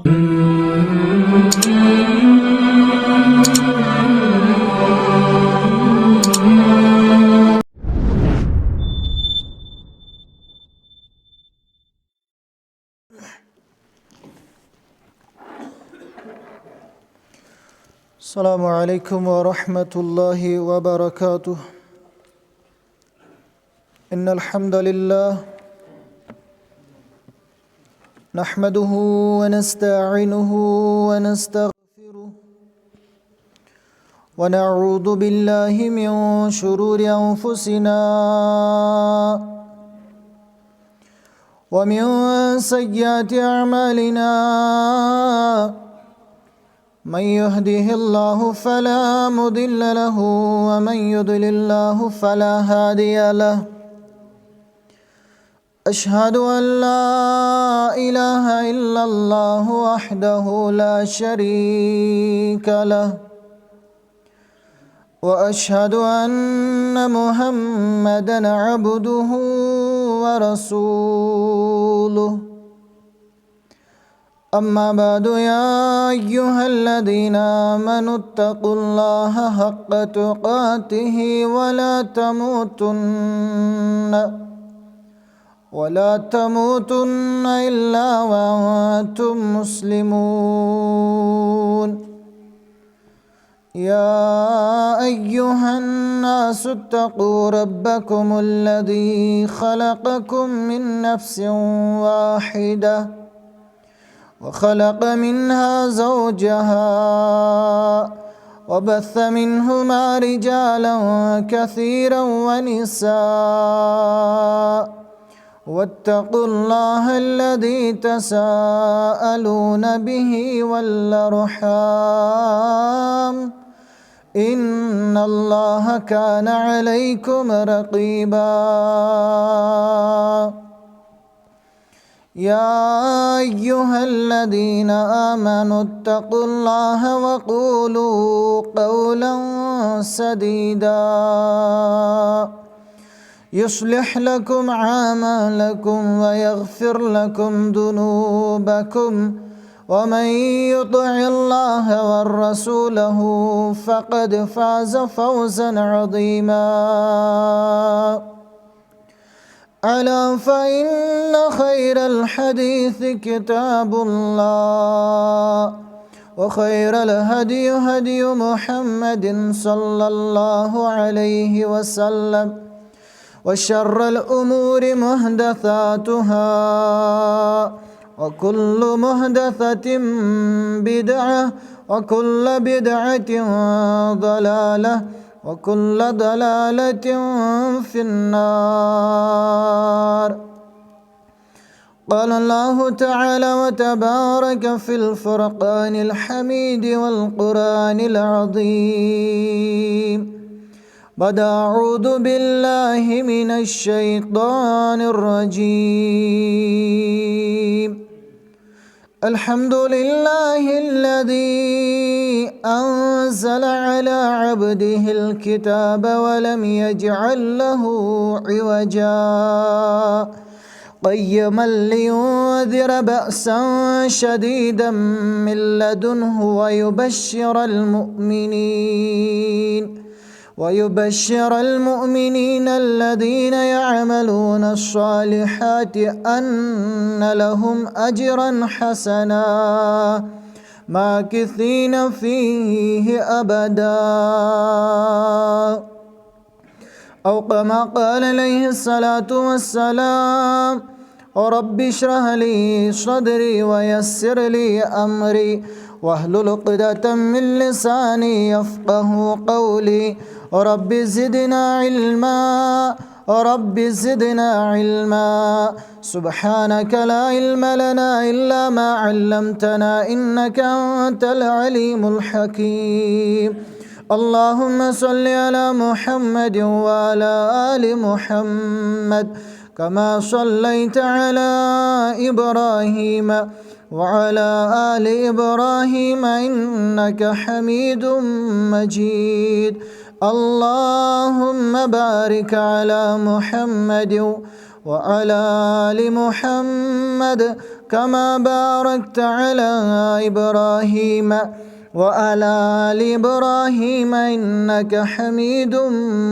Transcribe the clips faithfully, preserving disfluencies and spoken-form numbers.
السلام عليكم ورحمة الله وبركاته. إن الحمد لله نحمده ونستعينه ونستغفره، ونعوذ بالله من شرور أنفسنا ومن سيئات أعمالنا. من يهده الله فلا مضل له، ومن يضلل الله فلا هادي له. أشهد أن لا إله إلا الله وحده لا شريك له، وأشهد أن محمدا عبده ورسوله. أما بعد، يا أيها الذين آمنوا اتقوا الله حق تقاته ولا تموتن، ولا تموتن إلا وأنتم مسلمون. يا أيها الناس اتقوا ربكم الذي خلقكم من نفس واحدة، وخلق منها زوجها، وبث منهما رجالا كثيرا ونساء، واتقوا الله الذي تساءلون به والأرحام، إن الله كان عليكم رقيبا. يا أيها الذين آمنوا اتقوا الله وقولوا قولا سديدا، يصلح لكم أعمالكم ويغفر لكم ذنوبكم، ومن يطع الله ورسوله فقد فاز فوزا عظيما. ألا فإن خير الحديث كتاب الله، وخير الهدي هدي محمد صلى الله عليه وسلم، وشر الأمور محدثاتها، وكل محدثة بدعة، وكل بدعة ضلالة، وكل ضلالة في النار. قال الله تعالى وتبارك في الفرقان الحميد والقرآن العظيم بعد أعوذ بالله من الشيطان الرجيم. الحمد لله الذي أنزل على عبده الكتاب ولم يجعل له عوجا، قيما لينذر بأسا شديدا من لدنه ويبشر المؤمنين ويبشر المؤمنين الذين يعملون الصالحات أن لهم أجرا حسنا ماكثين فيه أبدا. أو كما قال عليه الصلاة والسلام: رب اشرح لي صدري ويسر لي أمري واحلل عقدة من لساني يفقه قولي. رب زدنا علما، رب زدنا علما. سبحانك لا علم لنا إلا ما علمتنا إنك أنت العليم الحكيم. اللهم صل على محمد وعلى آل محمد كما صليت على إبراهيم وعلى آل إبراهيم إنك حميد مجيد. اللهم بارك على محمد وعلى آل محمد كما باركت على إبراهيم وعلى آل إبراهيم إنك حميد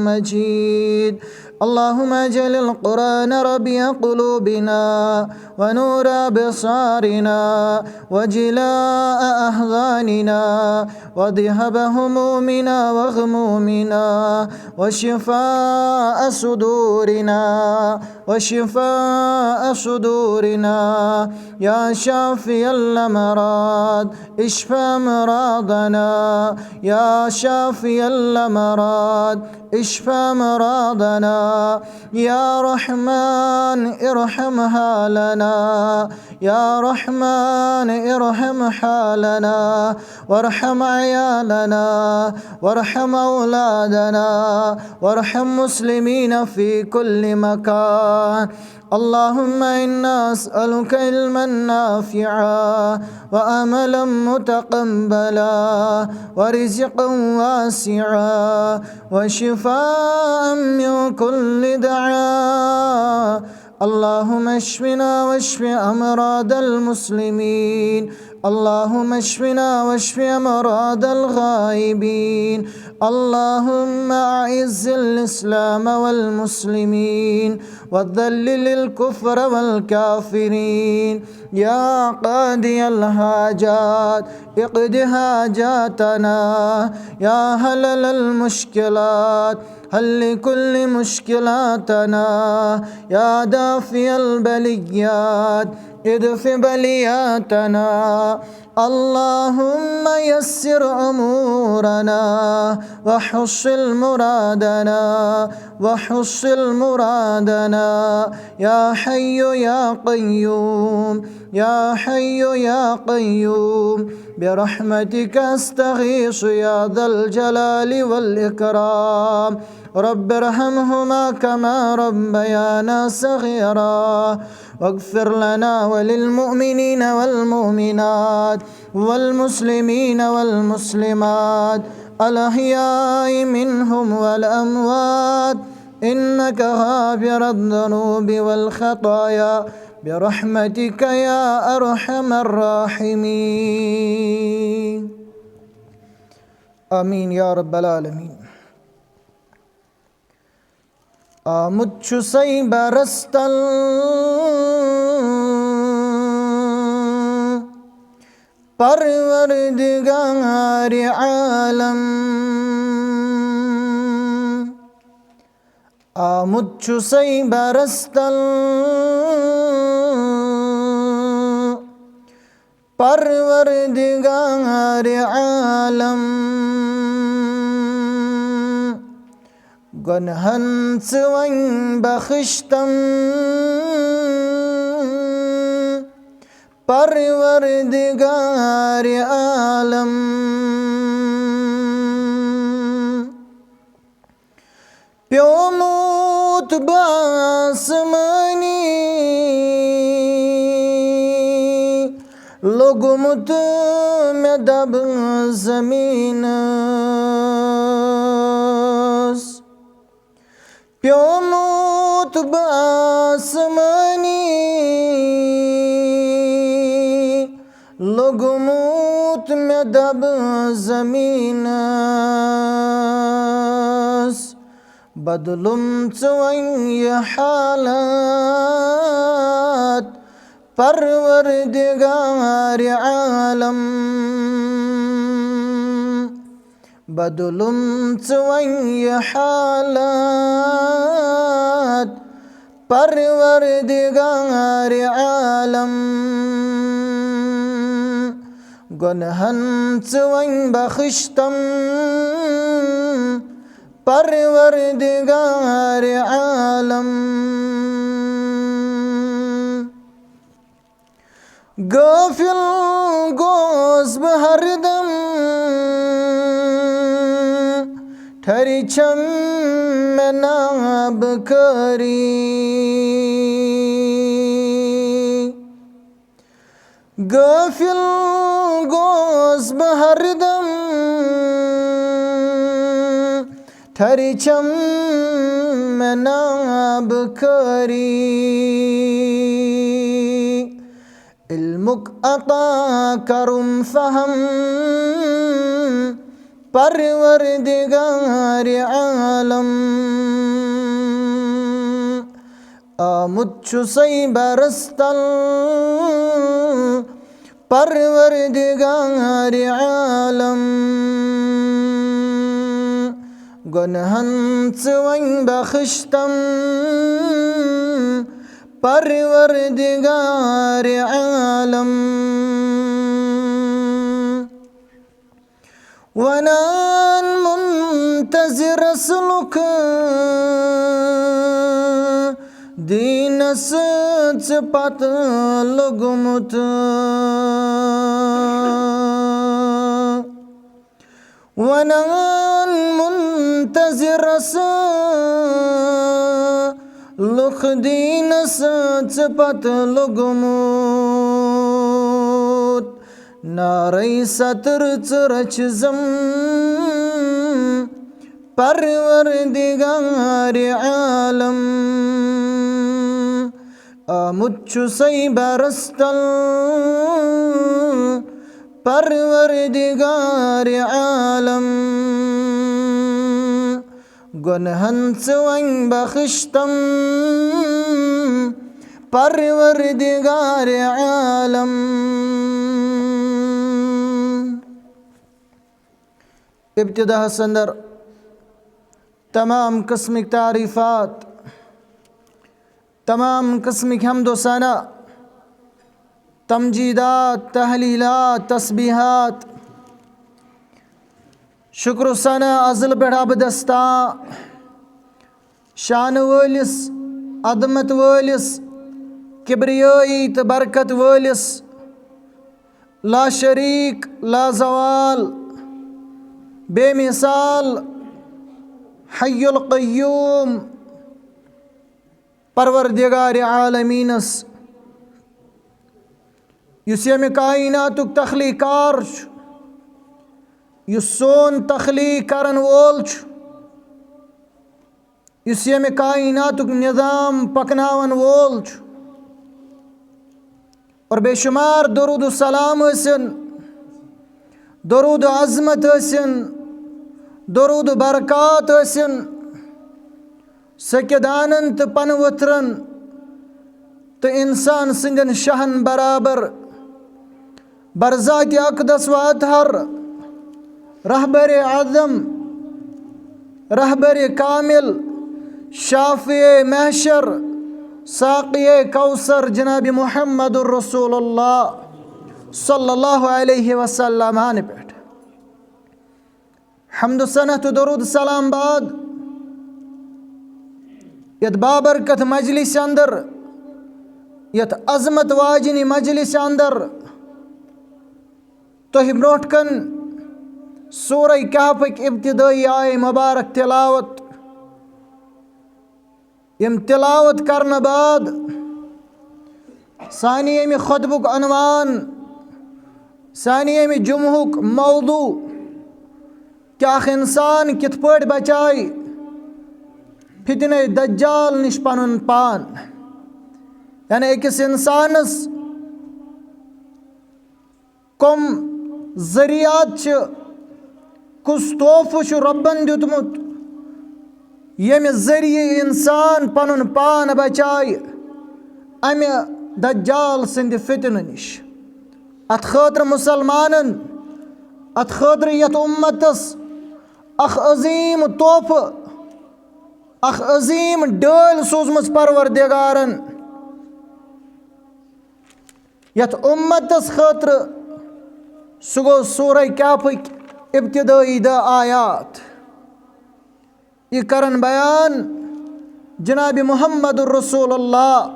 مجيد. اللهم اجعل القرآن ربيع قلوبنا ونور أبصارنا وجلاء أحزاننا وذهاب همومنا وغمومنا وشفاء صدورنا وشفاء صدورنا. يا شافي الأمراض اشف أمراضنا، يا شافي الأمراض اشف أمراضنا. يا رحمن ارحم حالنا، يا رحمن ارحم حالنا، وارحم عيالنا، وارحم أولادنا، وارحم مسلمين في كل مكان. اللهم إنا نسألك علما نافعا وعملا متقبلا ورزقا واسعا وشفاء من كل داء. اللهم اشفنا واشف أمراض المسلمين. اللهم اشفنا واشف أمراض الغائبين. اللهم أعز الإسلام والمسلمين وذلل الكفر والكافرين. يا قاضي الحاجات اقض حاجاتنا، يا حلل المشكلات حل كل مشكلاتنا، يا دافع البليات ادفع بلياتنا. اللهم يسر أمورنا وحصل مرادنا، وحصل مرادنا. يا حي يا قيوم، يا حي يا قيوم، برحمتك أستغيث يا ذا الجلال والإكرام. رب ارحمهما كما ربيانا صغيرا، واغفر لنا وللمؤمنين والمؤمنات والمسلمين والمسلمات الأحياء منهم والأموات إنك غافر الذنوب والخطايا برحمتك يا أرحم الراحمين. آمين يا رب العالمين. آمُت چھُسَے بَرَس تَل پروردگار عالم۔ آمُت چھُسَے بَرَس تَل پروردگار عالم۔ گۄنہن ژٕ وۄنۍ بخشتم پروردگار عالم۔ پیومُت بہٕ آسمٲنی، لوٚگمُت مےٚ دَب زٔمیٖنَس۔ پیومُت بہٕ آسمٲنی، لوٚگمُت مےٚ دَب زٔمیٖنَس۔ بدلُم ژٕ وۄنۍ یہِ حالت پروردگار عالم۔ بدلُم ژٕ وۄنۍ یہِ حالت پروردگار عالم۔ گۄنہن ژٕ وۄنۍ بخشتم پروردگار عالم۔ غافل گوس بہٕ ہردم، ٹھرِ چھم مےٚ نابکٲری۔ غافل گوس بہٕ ہردم، ٹھرِ چھم مےٚ نابکٲری۔ عطا کرم فہم پروردگار عالم۔ آمُت چھُ سَے برس تل پروردگار عالم۔ گۄنہن ژٕ وۄنۍ بخشتم پروردگار عالم۔ ونان منتظرس لُکھ دیٖنس ژٕ پتہٕ لوٚگمُت۔ ونان منتظرس لُکھ دیٖنس ژٕ پتہٕ لوٚگمُت۔ نارے ستر ژٕ رچھ زم پروردگار عالم۔ آمُت چھُ سَے برس تل پروردگار عالم۔ گۄنہن ژٕ وۄنۍ بخشتم پروردگار عالم۔ ابتداہس اندر تمام قسمٕکۍ تعریٖفات، تمام قسمٕکۍ حمد و ثنا، تمجیدات، تحلیلات، تسبیحات، شکر و ثنا ازل پٮ۪ٹھ ابدس تام، شانہٕ وٲلِس، عظمت وٲلِس، کبریٲیی تہٕ برکت وٲلِس، لا شریک، لا زوال، بے مثال، حی القیوم، پروردگار عالمینس، یُس ییٚمہِ کائناتُک تخلیق کار چھُ، یُس سون تخلیق کرن وول چھُ، یُس ییٚمہِ کائناتُک نظام پکناون وول چھُ، اور بے شمار درود و سلام ٲسِن، درود و عظمت ٲسِن، درود و برکات ٲسِن، سکیدانن تہٕ پنہٕ ؤتھرن تہٕ انسان سٕنٛدٮ۪ن شاہن برابر، برذات اقدس و اطہر، رہبر اعظم، رہبر کامل، شافع محشر، ساقی کوثر جناب محمد رسول اللہ صلی اللہ علیہ وسلم ہن پٮ۪ٹھ۔ حمد و ثنا تہٕ درود سلام بعد، یتھ بابرکت مجلس اندر، یتھ عظمت واجنہِ مجلس اندر، تۄہہِ برونٛٹھ کن سورہ کہفٕکۍ ابتدٲیی آیہِ مبارک تلاوت۔ یِم تلاوت کرنہٕ بعد سانہِ ییٚمہِ خطبُک عنوان، سانہِ ییٚمہِ جمعہُک موضوع، کہِ اکھ انسان کِتھ پٲٹھۍ بچایہِ فتنہ دجال نِش پنُن پان، یعنی أکِس انسانس کم ذریعات چھِ، کُس تحفہٕ چھُ رۄبن دیُتمُت، ییٚمہِ ذٔریعہٕ انسان پنُن پان بچایہِ امہِ دجال سٕنٛدِ فتنہٕ نِش۔ اتھ خٲطرٕ مسلمانن، اتھ خٲطرٕ یتھ امتس اکھ عظیم تحفہٕ، اکھ عظیم ڈٲلۍ سوٗزمٕژ پروردگارن۔ یتھ امتس خٲطرٕ، سُہ گوٚو سورہ کہفٕکۍ ابتدٲیی دہ آیات۔ یہِ کرن بیان جناب محمد رسول اللہ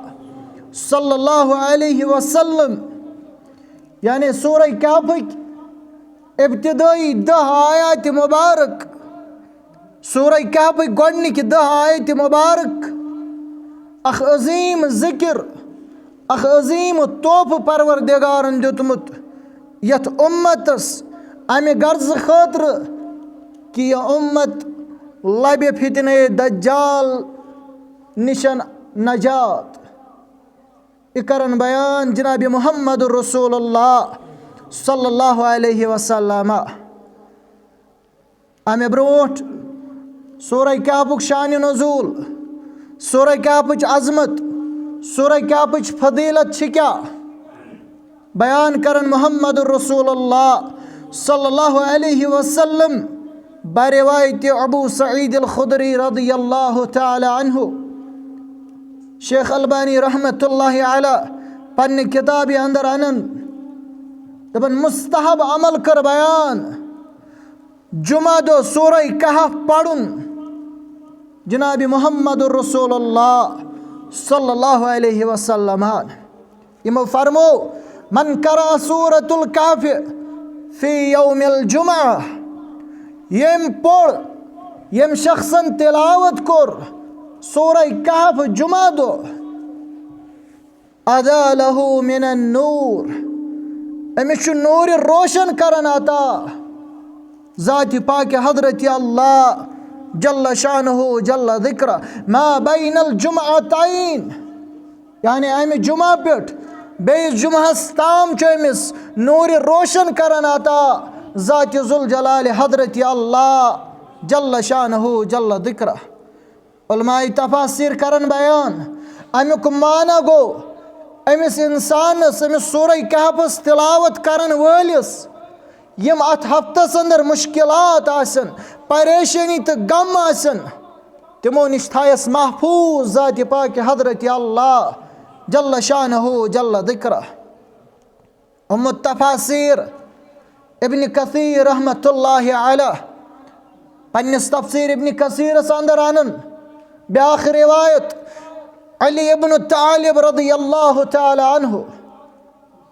صلی اللہ علیہ وسلم، یعنی سورہ کہفٕکۍ ابتدٲیی دہ آیات مبارک، سورہ کہفٕکۍ گۄڈنِکۍ دہ آیت مبارک، اکھ عظیم ذکر، اکھ عظیم تحفہٕ پروردگارن دیُتمُت یتھ امتس، امہِ غرضہٕ خٲطرٕ کہِ یہِ امت لبہِ فتنہ دجال نِشن نجات۔ یہِ کرن بیان جناب محمد رسول اللہ صلی اللہ علیہ وسلم۔ امہِ برونٛٹھ سورہ کہفُک شان نزول، سورہ کہفٕچ عظمت، سورہ کہفٕچ فضیلت چھِ کیٛاہ، بیان کرن محمد رسول اللہ صلی اللہ علیہ وسلم بروایت ابو سعید الخدری رضی اللہ تعالی عنہ۔ شیخ البانی رحمت اللہ علیہ پننہِ کتابہِ اندر انن، دپان مستحب عمل کر بیان، جمعہ دۄہ سورہ کہف پرُن جناب محمد رسول اللہ صلی اللہ علیہ وسلم۔ یِمو فرمو، من قرأ سورة الکہف فی یوم الجمعہ، ییٚمۍ پوٚر، ییٚمۍ شخصن تلاوت کوٚر سورہ کہف جمعہ دۄہ، ادا لہ من النور، أمِس چھُ نوٗرِ روشن کران عطا ذاتِ پاکِ حضرت اللہ جل شانہ جل ذکرہ، ما بین الجمعتین، یعنی امہِ جمعہ پٮ۪ٹھ بیٚیِس جمعہس تام چھُ أمِس نوٗرِ روشن کران عطا ذاتِ ذوالجلال حضرت اللہ جل شانہ جل ذکرہ۔ علماء تفاسیر کرن بیان، امیُک معنی گوٚو، أمِس انسانس، أمِس سورہ کہفس تلاوت کرن وٲلِس، یِم اتھ ہفتس اندر مشکلات آسن، پریشانی تہٕ غم آسن، تِمو نِش تھایس محفوظ ذاتِ پاکِ حضرت اللہ جل شانہ جل ذکرہ۔ ام التفاسیر ابن کثیر رحمت اللہ علیہ پننِس تفسیر ابن کثیرس اندر انن بیاکھ روایت علی ابن طالب رضی اللہ تعالی عنہ،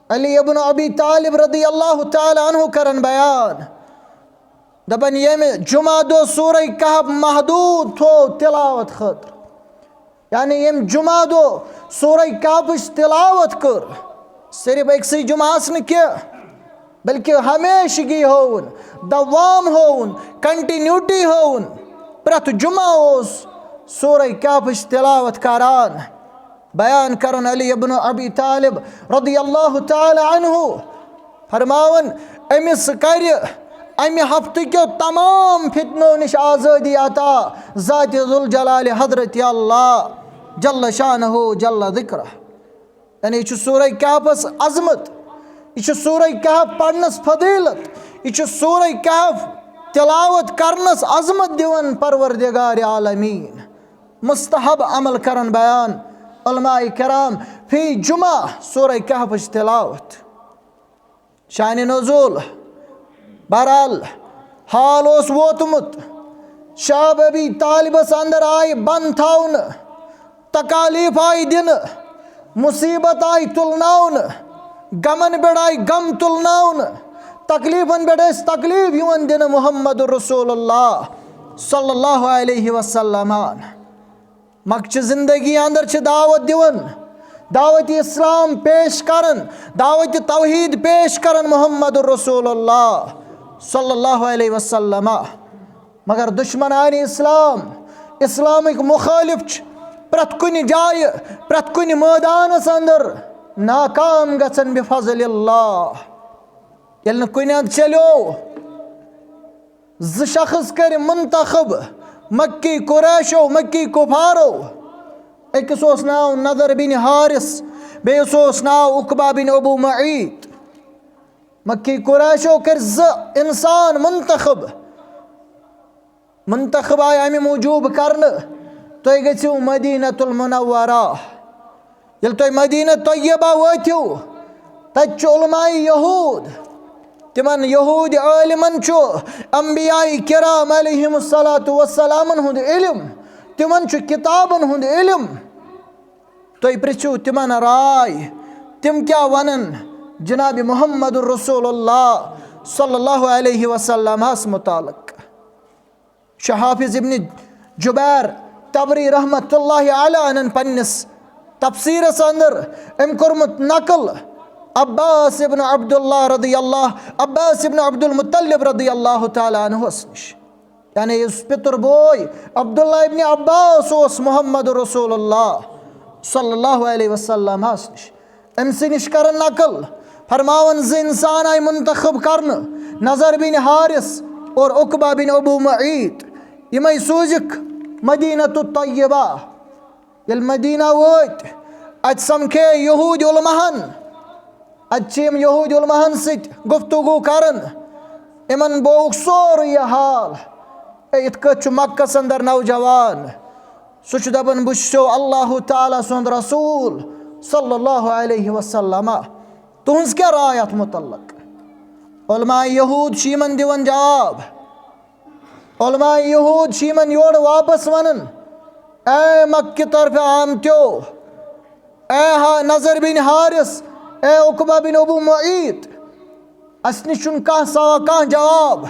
علی ابن ابی طالب رضی اللہ تعالی عنہ کرن بیان، دپان ییٚمہِ جمعہ دۄہ سورہ کہف محدود تھوو تلاوت خٲطرٕ، یعنی ییٚمہِ جمعہ دۄہ سورہ کہفٕچ تلاوت کٔر، صرف أکسٕے جمعہس نہٕ کینٛہہ، بلکہ ہمیشگی ہووُن، دوام ہووُن، کنٹینیوٹی ہووُن، پرٛٮ۪تھ جمعہ اوس سورہ کہفٕچ تلاوت کران۔ بیان کرن علی ابن ابی طالب رضی اللہ تعالی عنہ فرماون، أمِس کرِ امہِ ہفتہٕ کیو تمام فتنو نِش آزٲدی عطا ذاتِ ذوالجلال حضرت اللہ جل شانہ جل ذکرہ۔ یعنی یہِ چھُ سورہ کہفس عظمت، یہِ چھُ سورہ کہف پرنس فضیلت، یہِ چھُ سورہ کہف تلاوت کرنس عظمت دِوان پروردگار عالمین۔ مستحب عمل کرن بیان علماء کرام فی جمعہ سورہ کہفٕچ تلاوت۔ شانِ نزول، بہرحال، حال اوس ووتمُت، شاب ابی طالبس اندر آیہِ بند تھاونہٕ، تکالیف آیہِ دِنہٕ، مصیبت آیہِ تُلناونہٕ، غمن پٮ۪ٹھ آیہِ غم تُلناونہٕ، تکلیفن پٮ۪ٹھ ٲسۍ تکلیف یِوان دِنہٕ محمد رسول اللہ صلی اللہ علیہ وسلم۔ مکچہِ زندگی اندر چھِ دعوت دِوان، دعوت اسلام پیش کران، دعوت توحید پیش کران محمد رسول اللہ صلی اللہ علیہ وسلم۔ مگر دشمنان اسلام، اسلامٕکۍ مخالف چھِ پرٛٮ۪تھ کُنہِ جایہِ، پرٛٮ۪تھ کُنہِ مٲدانس اندر ناکام گژھان بفضل اللہ۔ ییٚلہِ نہٕ کُنہِ اندٕ چلیو، زٕ شخص کٔرۍ منتخب مکی قریشو، مکی کفارو۔ أکِس اوس ناو نضر بن حارث، بیٚیِس اوس ناو عقبہ بن ابو معیط۔ مکی قریشو کٔرۍ زٕ انسان منتخب۔ منتخب آیہِ امہِ موٗجوٗب کرنہٕ، تُہۍ گٔژھِو مدینہ المنورہ۔ ییٚلہِ تُہۍ مدینہ طیبہ وٲتِو، تتہِ چھُ علماء یہود، تِمن یہود عالمن چھُ انبیاء کرام علیہم الصلوۃ والسلامن ہُنٛد علم، تِمن چھُ کتابن ہُنٛد علم۔ تُہۍ پرٛژھِو تِمن راے، تِم کیٛاہ ونن جناب محمد رسول اللہ صلی اللہ علیہ وسلمس متعلق۔ چھُ حافظ ابن جبیر طبری رحمت اللہ علیہ انن پننِس تفسیرس اندر أمۍ کوٚرمُت نقل عباس ابن عبداللہ رضی اللہ، عباس ابن عبد المطلب رضی اللہ تعالیٰ عنہس نِش۔ یعنی یُس پِتُر بوے عبداللہ ابن عباس اوس محمد رسول اللہ صلی اللہ علیہ وسلمس نِش۔ أمۍ سٕے نِش کرن نقل، فرماوان زٕ انسان آیہِ منتخب کرنہٕ، نضر بن حارث اور عقبہ بن ابو معیط۔ یِمے سوٗزِکھ مدینہ الطیبہ۔ ییٚلہِ مدینہ وٲتۍ، اتہِ سمکھے یہوٗدۍ علماہن۔ اتہِ چھِ یِم یہوٗدۍ علماہن سۭتۍ گفتگو کران۔ یِمن بووُکھ سورُے یہِ حال۔ اے، یِتھ کٲٹھۍ چھُ مکس اندر نوجوان، سُہ چھُ دپان، بہٕ چھُسو اللہ تعالیٰ سُنٛد رسول صلی اللہ علیہ وسلم، تُہنٛز کیٛاہ راے اتھ متعلق؟ علماء یہوٗد چھِ یِمن دِوان جواب۔ علماء یہوٗد چھِ یِمن یورٕ واپس ونان، اے مکہ کہِ طرفہٕ آمتیو، اے ہا نضر بن حارث، اے عقبہ بن ابو معیط، اسہِ نِش چھُنہٕ کانٛہہ سوا-، کانٛہہ جواب،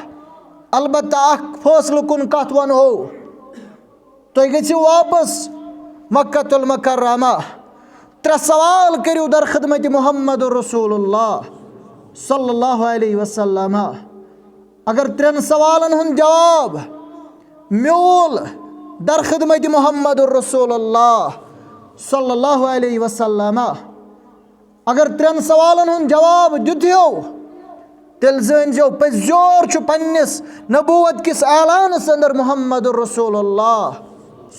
البتہ اکھ فٲصلہٕ کُن کتھ ونہو۔ تُہۍ گٔژھِو واپس مکہ المکرمہ۔ ترٛےٚ سوال کٔرِو در خدمت محمد رسول اللہ صلی اللہ علیہ وسلم۔ اگر ترٛٮ۪ن سوالن ہُنٛد جواب میوٗل در خدمت محمد رسول اللہ صلی اللہ علیہ وسلم، اگر ترٛٮ۪ن سوالن ہُنٛد جواب دیُتیو، تیٚلہِ زٲنۍزیو، پٔزۍ یور چھُ پننِس نبوت کِس اعلانس اندر محمد رسول اللہ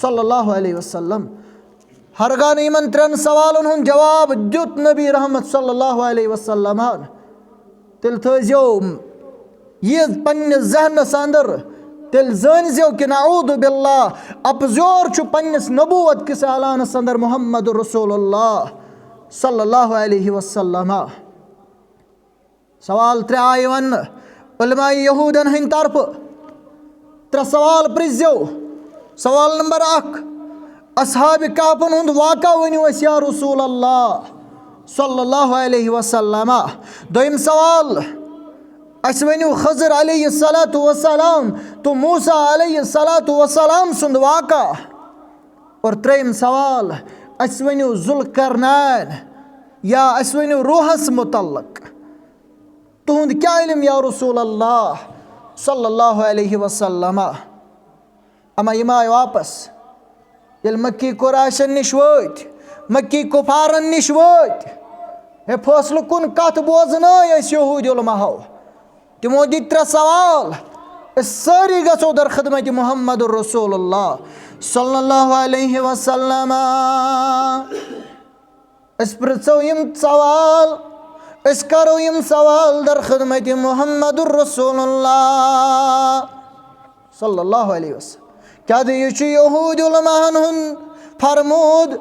صلی اللہ علیہ وسلم۔ ہرگاہ نہٕ یِمن ترٛٮ۪ن سوالن ہُنٛد جواب دیُت نبی رحمت صلی اللہ علیہ وسلمن، تیٚلہِ تھٲیزیو یہِ پننِس ذہنس اندر، تیٚلہِ زٲنۍزیو کہِ نعوذ باللہ، اپزیور چھُ پننِس نبوت کِس اعلانس اندر محمد رسول اللہ صلی اللہ علیہ وسلم۔ سوال ترٛےٚ آیہِ وننہٕ علماء یہوٗدن ہٕنٛدِ طرفہٕ۔ ترٛےٚ سوال پرٛژھزیو۔ سوال نمبر اکھ، اصحاب کہفن ہُنٛد واقعہ ؤنِو اَسہِ یا رسول اللہ صلی اللہ علیہ وسلم۔ دوٚیِم سوال، اَسہِ ؤنِو خضر علیہ الصلوۃ والسلام تہٕ موسیٰ علیہ الصلوۃ والسلام سُنٛد واقعہ۔ اور ترٛیٚیِم سوال، اَسہِ ؤنِو ذوالقرنین یا اَسہِ ؤنِو روحس متعلق۔ تُہُنٛد کیٛاہ علم یا رسول اللہ صلی اللہ علیہ وسلم؟ اما یِم آے واپس۔ ییٚلہِ مکی قریشن نِش وٲتۍ، مکی کفارن نِش وٲتۍ، ہے فٲصلہٕ کُن کتھ بوزنٲے أسۍ یہوٗدۍ علماہو۔ تِمو دِتۍ ترٛےٚ سوال۔ أسۍ سٲری گژھو در خدمت محمد رسول اللہ صلی اللہ علیہ وسلم۔ أسۍ پرٛژھو یِم سوال، أسۍ کرو یِم سوال در خدمت محمد رسول اللہ صلی اللہ علیہ وسلم۔ کیٛاہ دٔلیٖل چھُ یہوٗدۍ علماہن ہُنٛد فرمود؟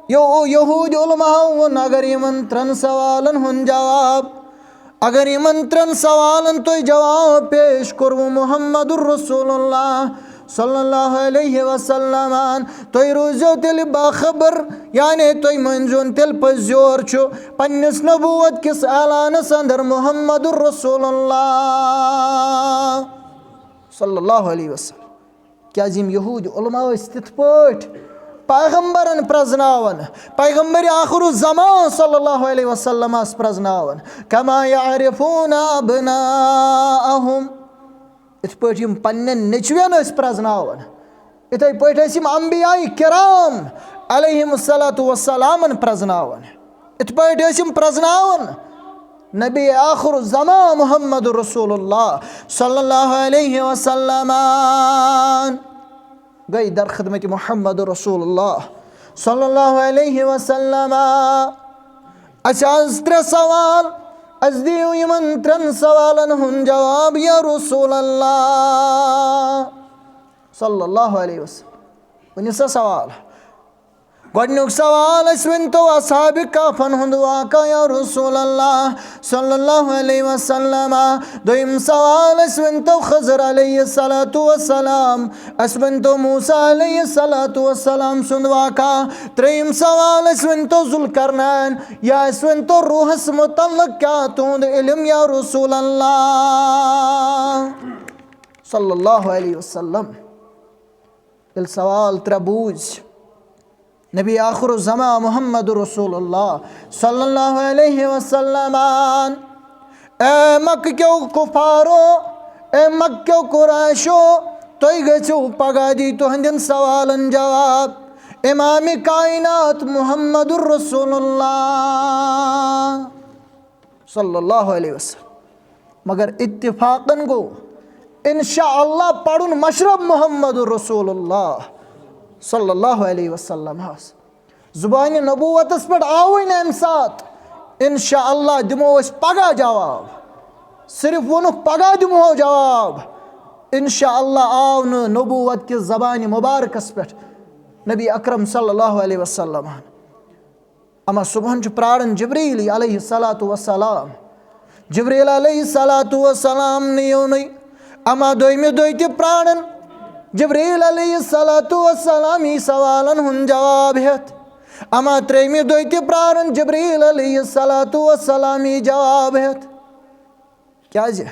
یو-، یہوٗدۍ علماہو ووٚن، اگر یِمن ترٛٮ۪ن سوالن ہُنٛد جواب، اگر یِمن ترٛٮ۪ن سوالن تۄہہِ جواب پیش کوٚروٕ محمد رسول اللہ صلی اللہ علیہ وسلم، تُہۍ روٗزِو تیٚلہِ باخبر، یعنی تُہۍ مٲنۍزیون تیٚلہِ پٔزۍ یور چھُ پننِس نبوت کِس اعلانس اندر محمد رسول اللہ صلی اللہ علیہ وسلم۔ کیٛازِ یِم یہوٗدۍ علماء ٲسۍ تِتھ پٲٹھۍ پیغمبرن پرٛزناوان، پیغمبر آخر الزمان صلی اللہ علیہ وسلمس پرٛزناوان، کما یعرفون ابناءہم، یِتھ پٲٹھۍ یِم پننٮ۪ن نیٚچوٮ۪ن ٲسۍ پرٛزناوان، یِتھے پٲٹھۍ ٲسۍ یِم انبیاء کرام علیہم الصلوۃ والسلامن پرٛزناوان۔ یِتھ پٲٹھۍ ٲسۍ یِم پرٛزناوان نبی آخر الزمان محمد رسول اللہ صلی اللہ علیہ وسلم۔ گٔے در خدمت محمد رسول اللہ صلی اللہ علیہ وسلم۔ اَسہِ آز ترٛےٚ سوال، اَسہِ دِیِو یِمن ترٛٮ۪ن سوالن ہُنٛد جواب یا رسول اللہ صلی اللہ علیہ وسلم۔ ؤنِو سا سوال۔ گۄڈٕنیُک سوال، اَسہِ ؤنۍتو اصحاب کہفن ہُنٛد واقعہ یا رسول اللہ صلی اللہ علیہ وسلم۔ دوٚیِم سوال، اَسہِ ؤنۍتو خضر علیہ الصلوۃ والسلام، اَسہِ ؤنۍتو موسیٰ علیہ الصلوۃ والسلام سُنٛد واقعہ۔ ترٛیٚیِم سوال، اَسہِ ؤنۍتو ذوالقرنین یا اَسہِ ؤنۍتو روحس متعلق کیٛاہ تُہُنٛد علم یا رسول اللہ صلی اللہ علیہ وسلم۔ ییٚلہِ سوال ترٛےٚ بوٗزۍ، نبی آخر الزمان محمد رسول اللہ صلی اللہ علیہ وسلم، اے مکہ کیو کفارو، اے مکہ کیو قریشو، تُہۍ گٔژھِو پگاہ دی تُہنٛدٮ۪ن سوالن جواب۔ امام کائنات محمد رسول اللہ صلی اللہ علیہ وسلم۔ مگر اتفاقن گوٚو انشاء اللہ پرُن مشرب محمد رسول اللہ صلی اللہ علیہ وسلم ہس۔ زبانِ نبوتس پٮ۪ٹھ آوٕے نہٕ امہِ ساتہٕ انشاء اللہ دِمو أسۍ پگاہ جواب۔ صرف ووٚنُکھ پگاہ دِمہو جواب۔ انشاء اللہ آو نہٕ نبوت کِس زبانِ مبارکس پٮ۪ٹھ نبی اکرم صلی اللہ علیہ وسلم۔ اما صبحن چھُ پراران جبریل علیہ الصلوۃ والسلام۔ جبریل علیہ الصلوۃ والسلام نہٕ یِونٕے۔ اما دوٚیمہِ دۄہہِ تہِ پراران جبریل علیہ الصلوۃ والسلام یی سوالن ہُنٛد جواب ہٮ۪تھ۔ اما ترٛیٚیمہِ دۄہہِ تہِ پراران جبریل علیہ الصلوۃ والسلام یی جواب ہٮ۪تھ۔ کیازِ؟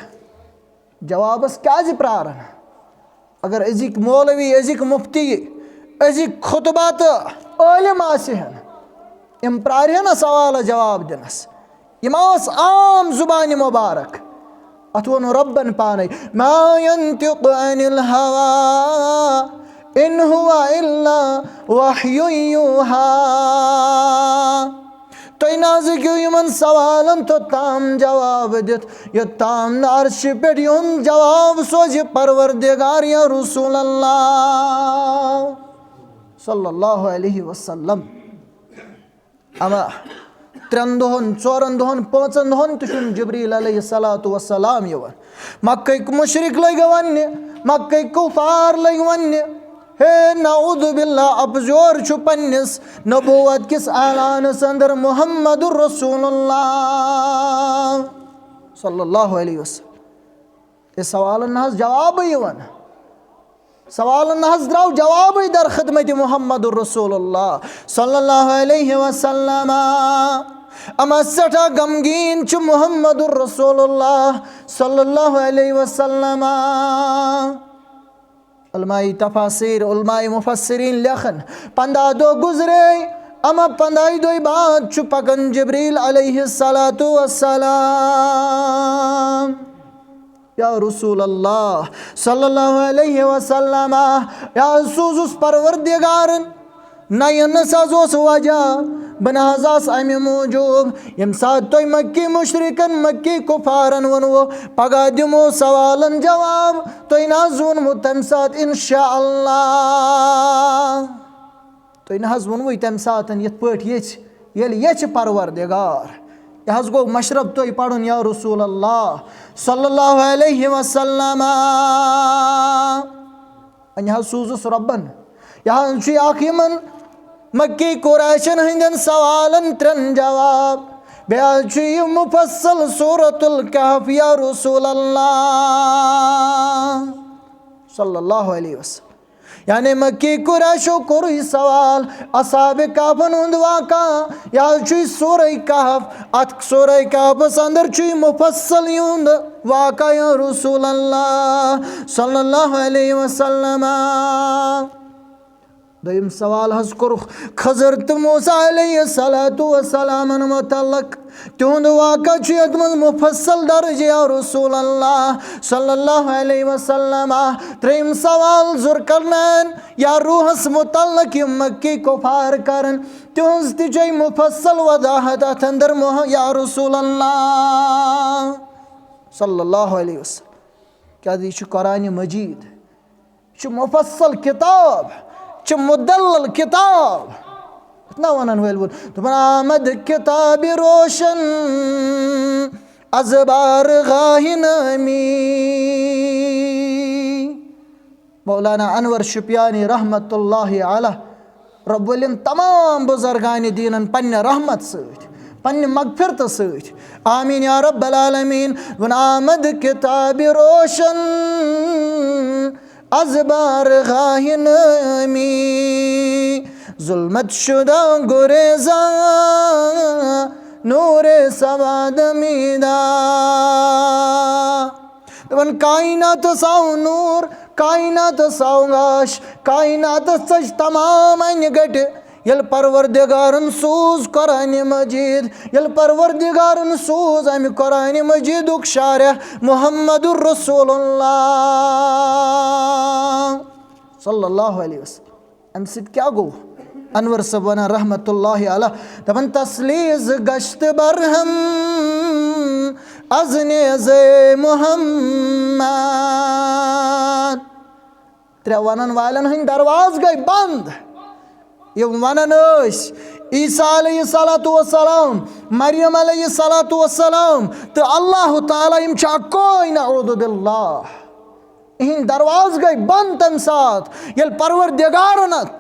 جوابس کیازِ پراران؟ اگر أزِکۍ مولوی، أزِکۍ مفتی، أزِکۍ خطبہ تہٕ عٲلم آسہِ ہن، یِم پرارِ ہن نہ سوالس جواب دِنس۔ یِم آس عام زبانہِ مبارک۔ اتھ ووٚن رۄبن پانے، "ما ينطق عن الهوى ان هو الا وحي يوحى۔" تُہۍ نہ حظ ہیٚکِو یِمن سوالن توٚتام جواب دِتھ، یوٚتام نہٕ عرشہِ پٮ۪ٹھ یِہُنٛد جواب سوزِ پروردگار یا رسول اللہ صلی اللہ علیہ وسلم۔ اما ترٛٮ۪ن دۄہن، ژورن دۄہن، پانٛژن دۄہن تہِ چھُنہٕ جبریل علیہ الصلوۃ والسلام یِوان۔ مکہٕکۍ مُشرِک لٔگۍ وننہِ، مکہٕکۍ کُفار لٔگۍ وننہِ، ہے نعوذ باللہ، اپزیور چھُ پننِس نبوت کِس اعلانس اندر محمد رسول اللہ صلی اللہ علیہ وسلم۔ ہے سوالن نہ حظ جوابٕے یِوان۔ سوالن نہ حظ درٛاو جوابٕے در خدمت محمد رسول اللہ صلی اللہ علیہ وسلم۔ اما سٮ۪ٹھاہ غمگیٖن چھُ محمد رسول اللہ صلی اللہ علیہ وسلم۔ علماء تفاسیر، علماء مفسرین لیکھن، پندہ دۄہ گزرے، اما پندہ دۄہہِ بعد چھُ پکان جبریل علیہ الصلوۃ والسلام۔ یا رسول اللہ صلی اللہ علیہ وسلم، یا سوزُس پروردگارن، نہ یِنس حظ اوس وجہ، بہٕ نہ حظ آس امہِ موٗجوٗب، ییٚمہِ ساتہٕ تۄہہِ مکی مُشرِکن، مکی کُفارن ووٚنوٕ، پگاہ دِمو سوالن جواب، تۄہہِ نہ حظ ووٚنمُت تمہِ ساتہٕ انشاء اللہ۔ تۄہہِ نہ حظ ووٚنوُے تمہِ ساتہٕ یِتھ پٲٹھۍ یژھِ، ییٚلہِ یژھِ پروردگار۔ یہِ حظ گوٚو مشرب تۄہہِ پرُن یا رسول اللہ صلی اللہ علیہ وسلم۔ وۄنۍ حظ سوٗزُس رۄبن۔ یہِ حظ چھُ اکھ یِمن مکی قریشن ہٕنٛدٮ۪ن سوالن ترٛٮ۪ن جواب۔ بیٚیہِ حظ چھُ یہِ مفصل سورۃ الکہف یا رسول اللہ صلی اللہ علیہ وسلم۔ یعنی مکی قریشو کوٚرُے سوال اصحاب کہفن ہُنٛد واقعہ۔ یہِ حظ چھُے سورہ کہف۔ اتھ سورہ کہفس اندر چھُے مفصل یِہُنٛد واقعہ یا رسول اللہ صلی اللہ علیہ وسلم۔ دوٚیِم سوال حظ کوٚرُکھ خضر تہٕ موسیٰ علیہ الصلوۃ والسلامن متعلق۔ تِہُنٛد واقعہ چھُ یتھ منٛز مفصل درج یا رسول اللہ صلی اللہ علیہ وسلم۔ ترٛیٚیِم سوال ذوالقرنین یا روحس متعلق یِم مکی کفار کرن، تِہنٛز تہِ چھے مفصل وضاحت اتھ اندر مح-، یا رسول اللہ صلی اللہ علیہ وسلم۔ کیازِ یہِ چھُ قرآن مجید۔ چھُ مفصل کتاب، چھُ مدلل کتاب۔ یتھ نہ ونن وٲلۍ ووٚن، دوٚپُن، آمد کتاب روشن از بارگاہ نامی۔ مولانا انور شپیانی رحمت اللہ علیہ، رب العالمین تمام بزرگان دینن پننہِ رحمت سۭتۍ، پننہِ مغفرت سۭتۍ، آمین یا رب العالمین۔ ووٚن، آمد کتاب روشن از بارگاہ نامی، ظلمت شدہ گریزاں نور سواد میداں۔ دپان کائناتس آو نور، کائناتس آو گاش، کائناتس ژج تمام انہِ گٹہِ۔ ییٚلہِ پروردگارن سوٗز قرآن مجید، ییٚلہِ پروردگارن سوٗز امہِ قرآن مجیدُک شارح محمد رسول اللہ صلی اللہ علیہ وسلم۔ امہِ سۭتۍ کیٛاہ گوٚو؟ انور صٲب ونان رحمت اللہ علیہ، دپان، "تسلیز گشت برہم از نیز محمد۔" ترٛےٚ ونن والٮ۪ن ہٕنٛدۍ دروازٕ گٔے بنٛد۔ یِم ونان ٲسۍ، عیسیٰ علیہ الصلوۃ والسلام، مریم علیہ الصلوۃ والسلام تہٕ اللہ تعالیٰ، یِم چھِ اکوے، نعوذ باللہ۔ یِہِنٛدۍ دروازٕ گٔے بنٛد تَمہِ ساتہٕ، ییٚلہِ پروردگارن اتھ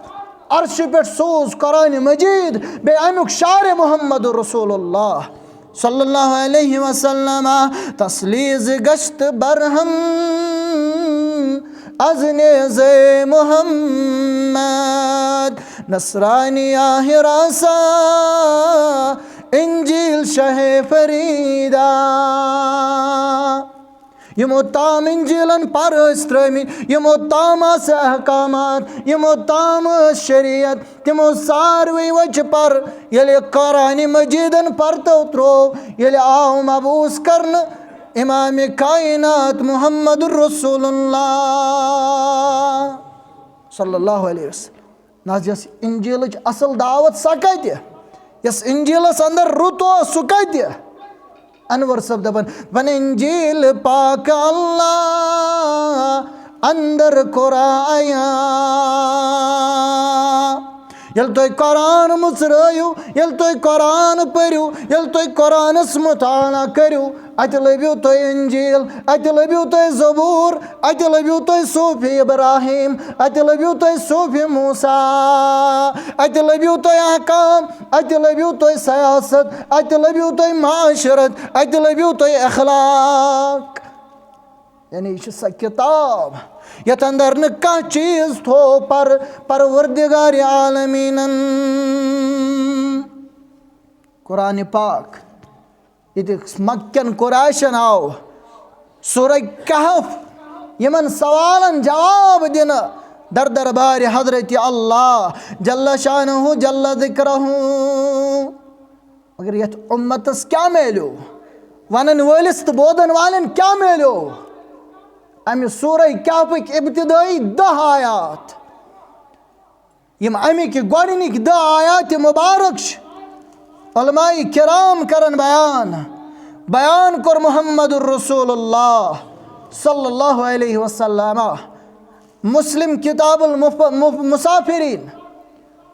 عرشہِ پٮ۪ٹھ سوٗز قرآن مجید، بیٚیہِ اَمیُک شارِ محمد رسول اللہ صلی اللہ علیہ وسلم، تسلیز گشت برہم از نیز محمد، نصرانی آہ راسا انجیل شہ فریدا۔ یِمو تام انجیلن پر ٲسۍ ترٲومٕتۍ، یِمو تام آسہٕ احکامات، یِمو تام ٲس شریعت، تِمو ساروٕے وچہِ پر ییٚلہِ قرآن مجیدن پرتو تروو، ییٚلہِ آو مبعوث کرنہٕ امام کائنات محمد رسول اللہ صلی اللہ علیہ وسلم۔ نہ حظ، یۄس انجیلٕچ اصل دعوت، سۄ کتہِ؟ یۄس انجیلس اندر رُت اوس، سُہ کتہِ؟ انور صٲب دپان، دپان، "انجیل پاک اللہ اندر قرآن آیا۔" ییٚلہِ تُہۍ قرآن مُژرٲیِو، ییٚلہِ تُہۍ قرآن پٔرِو، ییٚلہِ تُہۍ قرآنس مطالعہ کٔرِو، اتہِ لٔبِو تُہۍ انجیل، اتہِ لٔبِو تُہۍ زبور، اتہِ لٔبِو تُہۍ صوفِ ابراہیم، اتہِ لٔبِو تُہۍ صوفِ موسیٰ، اتہِ لٔبِو تُہۍ احکام، اتہِ لٔبِو تُہۍ سیاست، اتہِ لٔبِو تُہۍ معاشرت، اتہِ لٔبِو تُہۍ اخلاق۔ یعنی یہِ چھِ سۄ کتاب یتھ اندر نہٕ کانٛہہ چیٖز تھوٚو پر پروردگار عالمیٖنن۔ قرآن پاک ییٚتہِ مکہ کٮ۪ن قریشن آو سورہ کہف یِمن سوالن جواب دِنہٕ در دربارِ حضرت اللہ جل شانہ جل ذکرہ۔ مگر یتھ امتس کیٛاہ میلیو؟ ونن وٲلِس تہٕ بوزن والٮ۪ن کیٛاہ میلیو؟ امہِ سورہ کہفٕکۍ ابتدٲیی دَہ آیات، یِم امِکۍ گۄڈٕنِکۍ دَہ آیات مبارک چھِ، علماء کرام کرن بیان، بیان کوٚر محمد رسول اللہ صلی اللہ علیہ وسلم۔ مسلم کتاب المف-، مف-، مسافرین،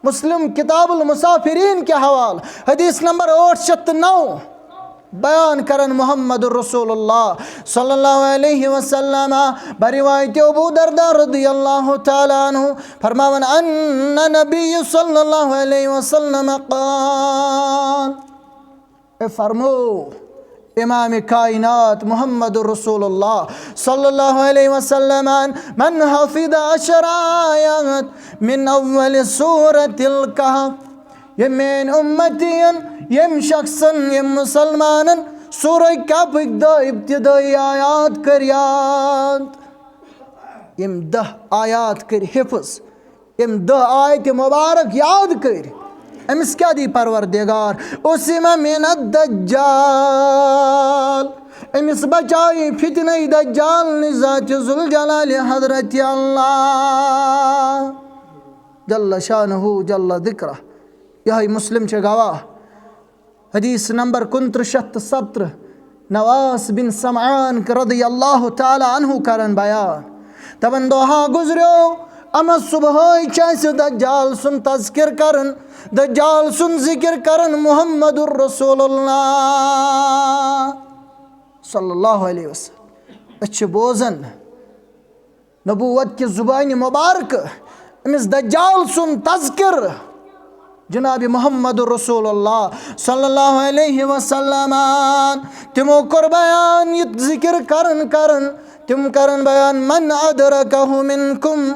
مسلم کتاب المسافرین کے حوالہ، حدیث نمبر ٲٹھ شیٚتھ تہٕ نَو، بیان کرن محمد رسول اللہ صلی اللہ علیہ وسلم، بروایت ابو درداء رضی اللہ تعالیٰ عنہ فرماون، ان نبی صلی اللہ علیہ وسلم قال، اے فرمو امام کائنات محمد رسول اللہ صلی اللہ علیہ وسلم، من حفظ عشر آیات من اول سورة الکہف، ییٚمۍ میٲنۍ امتین، ییٚمۍ شخصن، ییٚمۍ مسلمانن سورہ کہفٕکۍ دَہ ابتدٲیی آیات کٔرۍ یاد، ییٚمۍ دَہ آیات کٔرۍ حفظ، ییٚمۍ دَہ آیتہِ مبارک یاد کٔرۍ، أمِس کیٛاہ دی پروردگار؟ عصم من الدجال، أمِس بچاوِ فتنہ دجال نِش ذات ذوالجلال حضرت اللہ جل شانہ جل ذکرہ۔ یہے مسلم چھِ گواہ۔ حدیث نمبر کُنترٕہ شیٚتھ تہٕ ستترٕہ، نواس بن سمعان رضی اللہ تعالیٰ عنہ کرن بیان۔ دپان، دۄہا گُزریو، اما صبحٲے چھِ اَسہِ دجال سُنٛد تذکر کران، دجال سُنٛد ذکر کران محمد رسول اللہ صلی اللہ علیہ وسلم۔ أسۍ چھِ بوزان نبوت کہِ زبانہِ مبارکہٕ أمِس دجال سُنٛد تذکر جناب محمد رسول اللہ صلی اللہ علیہ وسلم۔ تِمو کوٚر بیان، یہِ ذکر کرن کرن تِم کرن بیان، من ادرکہ منکم،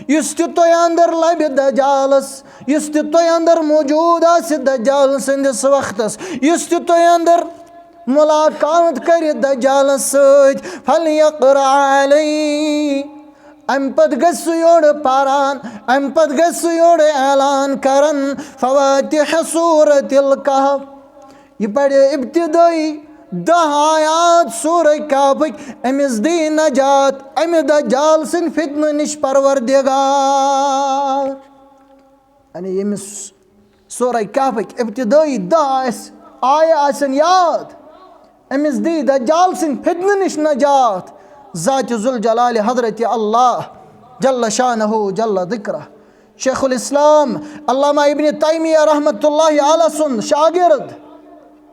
یُس تہِ تۄہہِ اندر لبہِ دجالس، یُس تہِ تۄہہِ اندر موجود آسہِ دجال سٕنٛدِس وقتس، یُس تہِ تۄہہِ اندر ملاقات کرِ دجالس سۭتۍ، فلیقرأ علی، امہِ پتہٕ گژھِ سُہ یورٕ پران، امہِ پتہٕ گژھِ سُہ یورٕ اعلان کران فواتح سورة الکہف۔ یہِ پرِ ابتدٲیی دَہ آیات سورہ کہفٕکۍ، أمِس دی نجات امہِ دجال سٕنٛدِ فتنہٕ نِش پروردگار۔ یعنی ییٚمِس سورہ کہفٕکۍ ابتدٲیی دَہ آسہِ، آیہِ آسن یاد، أمِس دی دجال سٕنٛدِ فتنہٕ نِش نجات ذاتِ ذوالجلالِ حضرتِ اللہ جل شانہ جل ذکرہ۔ شیخ الاسلام علامہ ابن تیمیہ رحمۃ اللہ علیہ سُنٛد شاگرد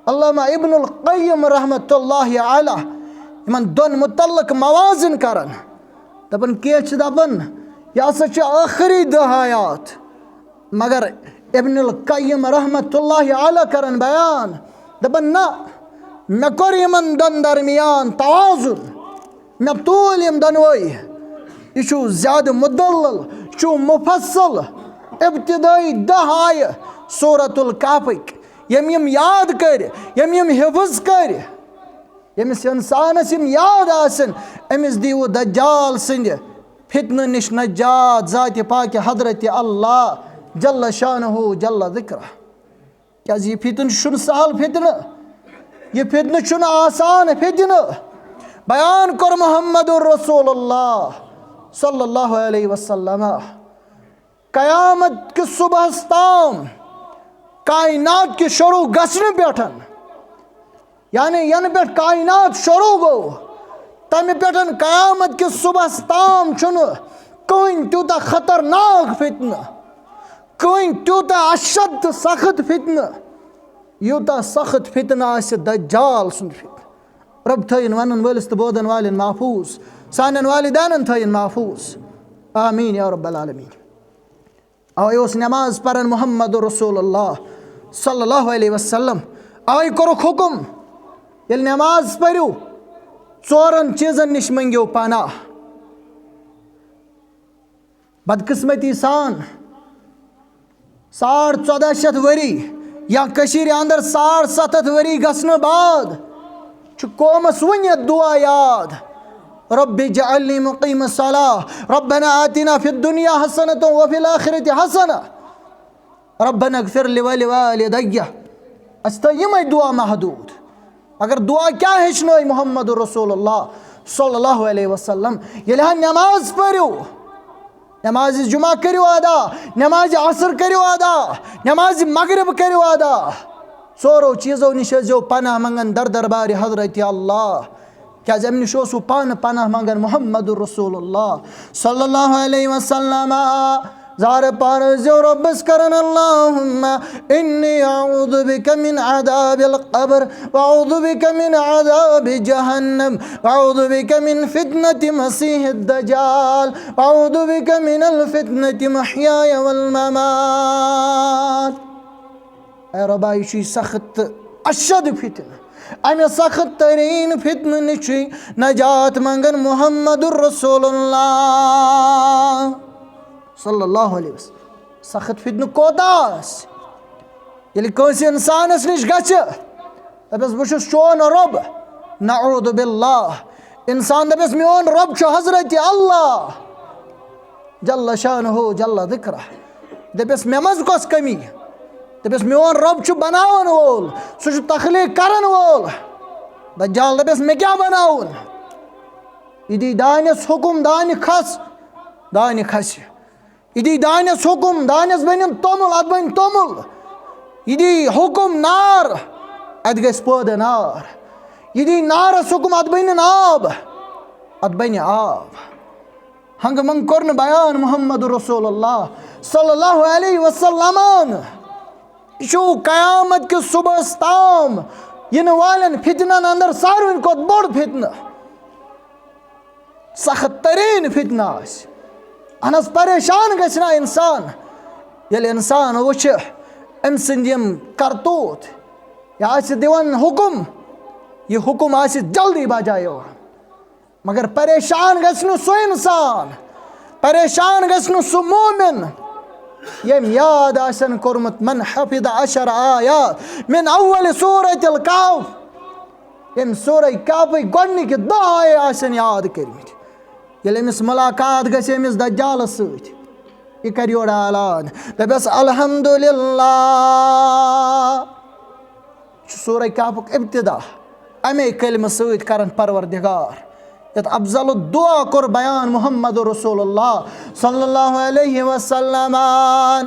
علامہ ابن القیم رحمۃ اللہ علیہ یِمن دۄن متعلق موازن کران، دپان، کینٛہہ چھِ دپان، یہِ ہسا چھِ ٲخری دَہ آیات، مگر ابن القیم رحمۃ اللہ علیہ کران بیان، دپان، نہ، مےٚ کوٚر یِمن دۄن درمیان توازن، مےٚ تُل یِم دۄنوَے۔ یہِ چھُ زیادٕ مُدلل، یہِ چھُ مُفصل۔ ابتدٲیی دَہ آیہِ سورۃ الکہفٕکۍ، یِم یِم یاد کٔرۍ، یِم یِم حفظ کٔرۍ، ییٚمِس اِنسانَس یِم یاد آسن، أمِس دِیِو دجال سٕنٛدِ فتنہٕ نِش نجات ذاتِ پاکِ حضرتِ اللہ جل شانہ جل ذکرہ۔ کیازِ یہِ فتنہٕ چھُنہٕ سہل فتنہٕ، یہِ فتنہٕ چھُنہٕ آسان فتنہٕ۔ بیان کوٚر محمد رسول اللہ صلی اللہ علیہ وسلم۔ قیامت کِس صبحس تام کائنات کہِ شروع گژھنہٕ پٮ۪ٹھ، یعنی ینہٕ پٮ۪ٹھ کائنات شروع گوٚو، تمہِ پٮ۪ٹھ قیامت کِس صبحس تام چھُنہٕ کٕہٕنۍ تیوٗتاہ خطرناک فتنہٕ، کٕہٕنۍ تیوٗتاہ اشد تہٕ سخت فتنہٕ، یوٗتاہ سخت فتنہٕ آسہِ دجال سُنٛد فتنہٕ۔ رب تھٲیِن ونن وٲلِس تہٕ بوزن والٮ۪ن محفوظ، سانٮ۪ن والدینن تھٲیِن محفوظ۔ آمین یا رب العالمین۔ اوے اوس نماز پران محمد رسول اللہ صلی اللہ علیہ وسلم۔ اوے کوٚرُکھ حکم، ییٚلہِ نماز پٔرِو، ژورن چیٖزن نِش مٔنگِو پناہ۔ بدقسمتی سان، ساڑ ژۄدہ شیٚتھ ؤری یا کٔشیٖرِ اندر ساڑ ستھ ہتھ ؤری گژھنہٕ بعد چھُ قومس وُنہِ یہِ دعا یاد، رب اجعلنی مقیم الصلاة، ربنا آتنا فی الدنیا حسنة وفی الآخرة حسنة، ربنا اغفر لی ولی والدی۔ اَسہِ تھٲے یِمے دعا محدوٗد۔ مگر دعا کیٛاہ ہیٚچھنٲے محمد رسول اللہ صلی اللہ علیہ وسلم؟ ییٚلہِ ہا نماز پٔرِو، نمازِ جمعہ کٔرِو ادا، نمازِ عصر کٔرِو ادا، نمازِ مغرب کٔرِو ادا۔ ژورو چیٖزو نِش ٲسۍزیو پناہ منٛگان در دربارِ حضرتِ اللہ۔ کیٛازِ اَمہِ نِش اوسوٕ پانہٕ پناہ منٛگان محمد رسول اللہ صلی اللہ علیہ وسلم۔ زارٕ پار ٲسۍزیو رۄبس کران، اللہم انی اعوذ بک من عذاب القبر، واعوذ بک من عذاب جہنم، واعوذ بک من فتنة مسیح الدجال، واعوذ بک من الفتنة محیای والممات۔ اے رۄبا، یہِ چھُے سخت تہٕ اشد فتنہٕ۔ امہِ سخت ترین فتنہٕ نِش چھُے نجات منٛگان محمد رسول اللہ صلی اللہ علیہ وسلم۔ سخت فتنہٕ کوتاہ آسہِ؟ ییٚلہِ کٲنٛسہِ اِنسانَس نِش گژھِ، دَپٮ۪س، "بہٕ چھُس چون رۄب"، نعوذ باللہ۔ اِنسان دَپٮ۪س، "میون رۄب چھُ حضرت اللہ جل شانہ جل ذکرہ"۔ دَپٮ۪س، "مےٚ منٛز کۄس کٔمی؟" دَپٮ۪س، "میون رۄب چھُ بناوَن وول، سُہ چھُ تخلیٖق کرَن وول۔" دجال دَپٮ۪س، "مےٚ کیٛاہ بناوُن؟" یہِ دی دانٮ۪س حُکُم، دانہِ کھس، دانہِ کھسہِ۔ یہِ دی دانٮ۪س حُکُم، دانٮ۪س بَنن توٚمُل، اَتھ بَنہِ توٚمُل۔ یہِ دی حُکُم نار، اَتہِ گژھِ پٲدٕ نار۔ یہِ دی نارَس حُکُم، اَتھ بَنن آب، اَتھ بَنہِ آب۔ ہنٛگہٕ منٛگہٕ کوٚر نہٕ بیان محمد رسول اللہ صلی اللہ علیہ وسلمن۔ یہِ چھُ قیامت کِس صُبحس تام یِنہٕ والٮ۪ن فتنن اندر ساروٕے کھۄتہٕ بوٚڑ فتنہٕ۔ سخت ترین فتنہٕ آسہِ۔ اہن حظ، پریشان گژھِ نا انسان، ییٚلہِ انسان وٕچھِ أمۍ سٕنٛدۍ یِم کرتوٗت، یہِ آسہِ دِوان حُکُم، یہِ حُکُم آسہِ جلدی بجا یِوان۔ مگر پریشان گژھِ نہٕ سُہ انسان، پریشان گژھِ نہٕ سُہ مومن، ییٚمۍ یاد آسن کوٚرمُت من حفظ عشر آیات من اول سورة الکہف۔ ییٚمۍ سورہ کہفٕکۍ گۄڈٕنِکۍ دَہ آیے آسن یاد کٔرمٕتۍ۔ ییٚلہِ أمِس مُلاقات گژھِ أمِس دجالس سۭتۍ، یہِ کرِ یورٕ اعلان، دَپٮ۪س، "الحمدللہ۔" یہِ چھُ سورہ کہفُک ابتدا۔ اَمے کلمہٕ سۭتۍ کرن پروردگار۔ یتھ افضل الدعا کوٚر بیان محمد رسول اللہ صلی اللہ علیہ وسلمن۔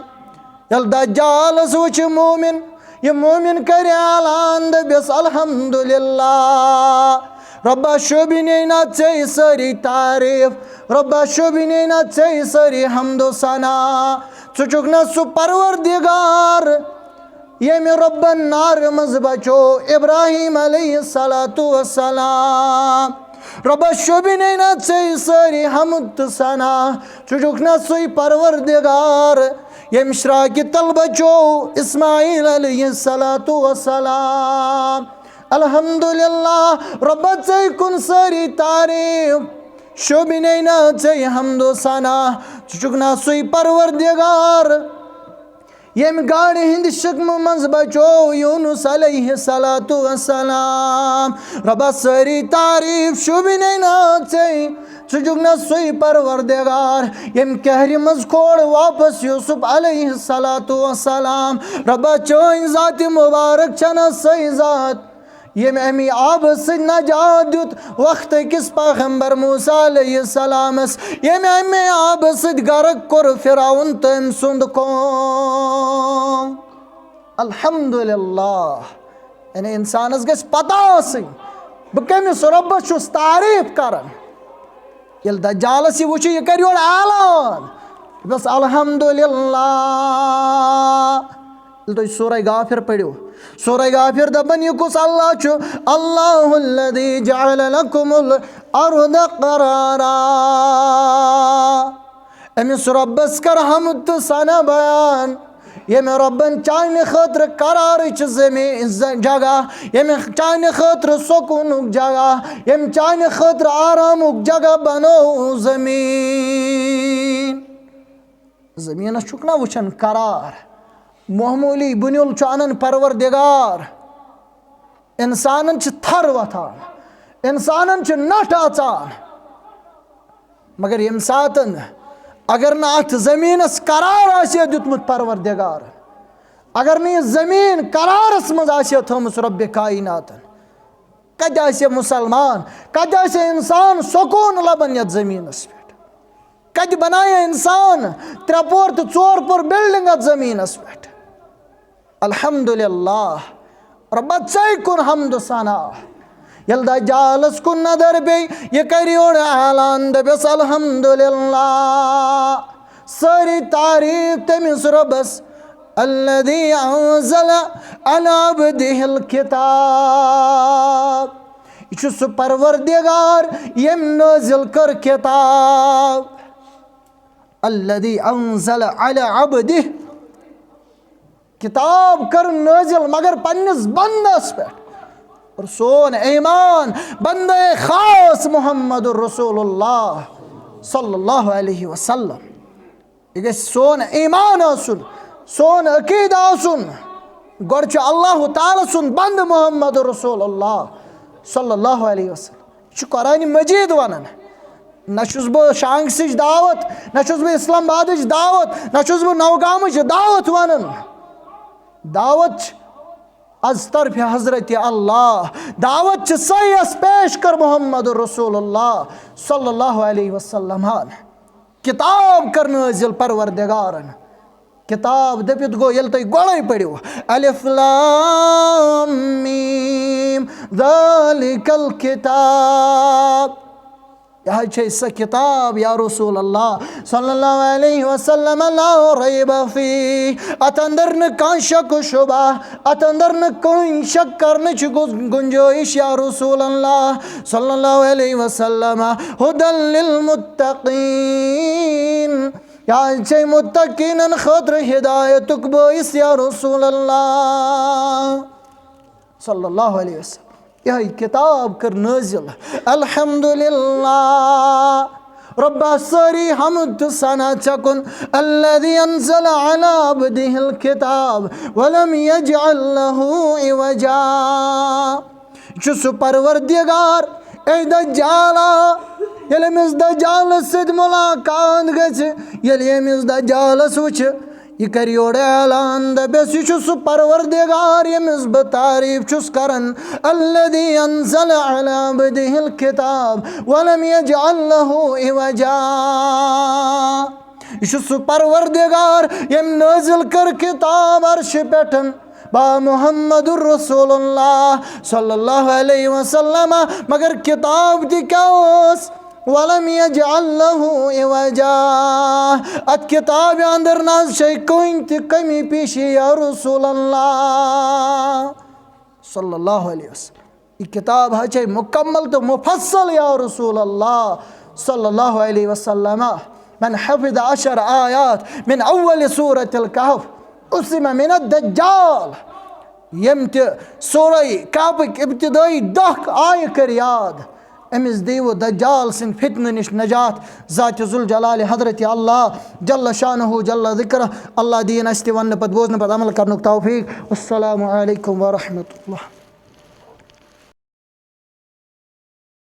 ییٚلہِ دجالس وٕچھِ مومن، یہِ مومن کرِ اعلان، دٔپِس، "الحمدللہ، رۄبا شوٗبِنے نا ژےٚ سٲری تعریٖف، رۄبا شوٗبِنے نا ژےٚ سٲری حمد و ثنا، ژٕ چھُکھ نا سُہ پروردگار، ییٚمہِ رۄبن نارٕ منٛز بچو ابراہیم علیہ الصلوۃ والسلام؟ رۄبا شوٗبِنے نا ژےٚ سٲری حمد تہٕ ثنا، ژٕ چھُکھ نا سُے پروردگار، ییٚمہِ شراکہِ تل بچو اسماعیل علیہ الصلوۃ والسلام؟ الحمدللہ، رۄبا ژےٚ کُن سٲری تعریٖف، شوٗبِنے نا ژےٚ حمد و ثنا، ژٕ چھُکھ نا سُے پروردگار، ییٚمہِ گاڈِ ہٕنٛدِ شِکمہٕ منٛز بچو یوٗنُس علیہ الصلوۃ والسلام؟ رۄبا سٲری تعریٖف شوٗبِنے نا ژےٚ، ژٕ چھُکھ نا سُے پروردگار، ییٚمہِ قہرِ منٛز کھول واپس یوسف علیہ الصلوۃ والسلام؟ رۄبا چٲنۍ ذاتِ مُبارک چھنا سۄے ذات، ییٚمۍ اَمی آبہٕ سۭتۍ نجات دیُت وقت أکِس پیغمبر موسیٰ علیہ السلامس، ییٚمۍ اَمی آبہٕ سۭتۍ غرق کوٚر فرعون تہٕ أمۍ سُنٛد قوم۔ الحمدللہ، یعنی انسانس گژھِ پتہ آسٕنۍ، بہٕ کٔمِس رۄبس چھُس تعریٖف کران۔ ییٚلہِ دجالس یہِ وٕچھِ، یہِ کرِ یورٕ اعلان، دوٚپس، "الحمدللہ۔" ییٚلہِ تُہۍ سورہ غافر پٔرِو، سورہ غافر دپان، یہِ کُس اللہ چھُ؟ "اللہ الذی جعل لکم الارض قرارا۔" أمِس رۄبس کر حمد تہٕ ثنا بیان، ییٚمہِ رۄبن چانہِ خٲطرٕ قرارٕچ زمین، ز-، جگہ، ییٚمہِ چانہِ خٲطرٕ سکوٗنُک جگہ، ییٚمہِ چانہِ خٲطرٕ آرامُک جگہ بنوو زمین۔ زمینس چھُکھ نا وٕچھان قرار، معموٗلی بُنیُل چھُ انان پروردگار۔ انسانن چھِ تھر وۄتھان، انسانن چھِ نٹھ اژان۔ مگر ییٚمہِ ساتن اگر نہٕ اتھ زمینس قرار آسہِ ہا دیُتمُت پروردگار، اگر نہٕ یہِ زمین قرارس منٛز آسہِ ہا تھٲومٕژ رۄبِ کایناتن، کتہِ آسہِ ہا مسلمان، کتہِ آسہِ ہا انسان سکوٗن لبان یتھ زمینس پٮ۪ٹھ؟ کتہِ بنایہِ ہا انسان ترٛےٚ پور تہٕ ژور پور بلڈنگ اتھ زمینس پٮ۪ٹھ؟ الحمدللہ، رۄبا ژے کُن حمد و ثنا۔ ییٚلہِ دجالس کُن نظر پیٚیہِ، یہِ کرِ یورٕ اعلان، دپٮ۪س، "الحمدللہ، سٲری تعریٖف تٔمِس رۄبس، الذی انزل علی عبدہ الکتاب۔" یہِ چھُ سُہ پروردگار، ییٚمۍ نٲزِل کٔر کتاب۔ الذی انزل علی عبدہ، کتاب کٔر نٲزِل مگر پننِس بندس پٮ۪ٹھ۔ اور سون ایمان بندے خاص محمد رسول اللہ صلی اللہ علیہ وسلم۔ یہِ گژھِ سون ایمان آسُن، سون عقیدٕ آسُن۔ گۄڈٕ چھُ اللہ تعالیٰ سُنٛد بندٕ محمد رسول اللہ صلی اللہ علیہ وسلم۔ یہِ چھُ قرآن مجید ونان۔ نہ چھُس بہٕ شانگسٕچ دعوت، نہ چھُس بہٕ اسلام آبادٕچ دعوت، نہ چھُس بہٕ نوگامٕچ دعوت ونان۔ دعوت چھِ از طرفِ حضرت اللہ۔ دعوت چھِ سۄے، یۄس پیش کٔر محمد رسول اللہ صلی اللہ علیہ وسلم۔ کتاب کٔر نٲزِل پروردگارن۔ کتاب دٔپِتھ گوٚو، ییٚلہِ تُہۍ گۄڈَے پٔرِو، الف لام میم، ذالک الکتاب۔ یہِ حظ چھے سۄ کتاب، یا رسول اللہ صلی اللہ علیہ وسلم، لا ریب فیہ، اتھ اندر نہٕ کانٛہہ شک و شبہ، اتھ اندر نہٕ کٕہٕنۍ شک کرنٕچ گُ-، گنجٲیش، یا رسول اللہ صلی اللہ علیہ وسلم، ھدی للمتقین، یہِ حظ چھے متقینن خٲطرٕ ہدایتُک بٲعث، یا رسول اللہ صلی اللہ علیہ وسلم۔ یِہے کتاب کٔر نٲزِل۔ الحمدللہ، رۄبا سٲری حمد تہٕ ثنا ژےٚ کُن، الذی انزل علی عبدہ الکتاب ولم یجعل لہ عوجا۔ یہِ چھُ سُہ پروردگار، اے دجالا، ییٚلہِ أمِس دجالس سۭتۍ ملاقات گژھِ، ییٚلہِ أمِس دجالس وٕچھِ، یہِ کرِ یورٕ اعلان، دپٮ۪س، یہِ چھُ سُہ پروردگار، ییٚمِس بہٕ تعریٖف چھُس کران، الذی انزل علی عبدہ الکتاب ولم یجعل لہ عوجا۔ یہِ چھُ سُہ پروردگار ییٚمۍ نٲزِل کٔر کِتاب عرشہِ پٮ۪ٹھ با محمد رسول اللہ صلی اللہ علیہ وسلم۔ مگر کِتاب تہِ کیٛاہ ٲس؟ ولم یجعل لہ عوجا۔ اتھ کِتابہِ اندر نہ حظ چھے کٕہٕنۍ تہِ کمی پیشی یا رسول اللہ صلی اللہ علیہ وسلم۔ یہ کتاب حظ چھے مکمل تہٕ مفصل یا رسول اللہ صلی اللہ علیہ وسلم۔ من حفظ عشر آیات من اول سورة الکہف عصم من الدجال۔ یم تہِ سورہ کہفٕکۍ ابتدٲئی دہ آیہِ کٔر یاد، أمِس دیٖوٕ دجال سٕنٛدِ فتنہٕ نِش نجات۔ ذات ذوالجلال حضرت اللہ جل شانہ جل ذکرہ، اللہ دِیِن اَسہِ تہِ وننہٕ پتہٕ بوزنہٕ پتہٕ عمل کرنُک توفیق۔ السلام علیکم ورحمۃ اللہ۔